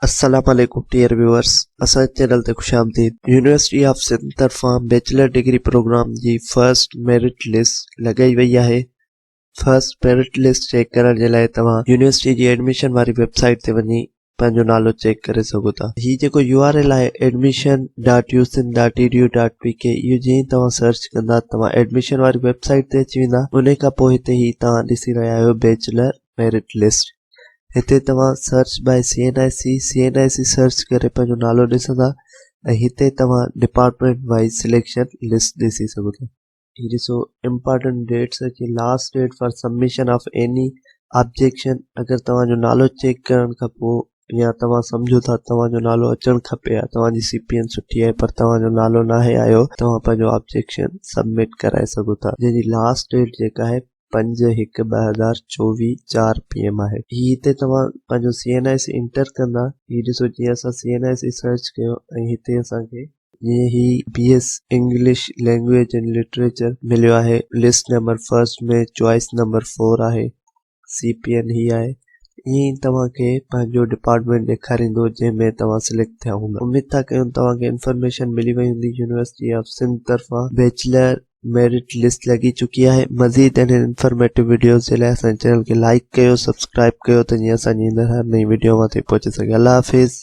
السلام عليڪم dear viewers اسان جي چينل تي خوش آمديد يونيورسٽي آف سنڌ طرفان بيچلر ڊگري پروگرام جي فرسٽ ميرٽ لسٽ لڳائي وئي آهي فرسٽ ميرٽ لسٽ چيڪ ڪرڻ جي لاء توهان يونيورسٽي جي ايڊميشن واري ويب سائيٽ تي وڃي پنهنجو نالو چيڪ ڪري سگهو ٿا هي جيڪو يو آر ايل آهي admission dot U Sindh dot E D U dot P K اهو جيئن ئي توهان سرچ ڪندا توهان ايڊميشن واري ويب سائيٽ تي اچي ويندا انهي کان پوء هتي هي توهان ڏسي رهيا آهيو بيچلر ميرٽ لسٽ هتي توهان search by C N I C C N I C search ڪري پنهنجو نالو ڏسندا ۽ هتي توهان ڊپارٽمينٽ وائز سليڪشن لسٽ ڏسي سگهو ٿا. هي ڏسو امپارٽنٽ ڊيٽس اچي last date for submission of any objection اگر توهان جو نالو چيڪ ڪرڻ کان پوء يا توهان سمجهو ٿا توهان جو نالو اچڻ کپي يا توهان جي سي پي اين سٺي آهي پر توهان جو نالو ناهي آيو توهان پنهنجو آبجيڪشن سبمٽ ڪرائي سگهو ٿا جنهن جي لاسٽ ڊيٽ جيڪا آهي پنج هڪ 2024 چار پي ايم آهي. هي هتي توهان پنهنجو C N I C enter ڪندا. هي ڏسو جيئن اسان سي اين I C search ڪيو ۽ هتي اسان کي جيئن هي B S English language and literature مليو آهي list number first ۾ choice number four آهي سي پي اين هي آهي ائين ئي توهان کي پنهنجو ڊپارٽمينٽ ڏيکاريندو جنهن ۾ توهان سليڪٽ ٿيا هوندا. اميد ٿا ڪيون توهان کي انفارميشن ملي وئي هوندي يونيورسٽي آف سنڌ طرفان بيچلر ميرٽ لسٽ لڳي چڪي آهي مزيد اهڙين انفارميٽو وڊيوز جي لاء اسان جي چينل کي لائيڪ ڪيو سبسڪرائب ڪيو ته جيئن اسان جي ايندڙ هر نئين وڊيو اوهان تائين پهچي سگهي الله حافظ.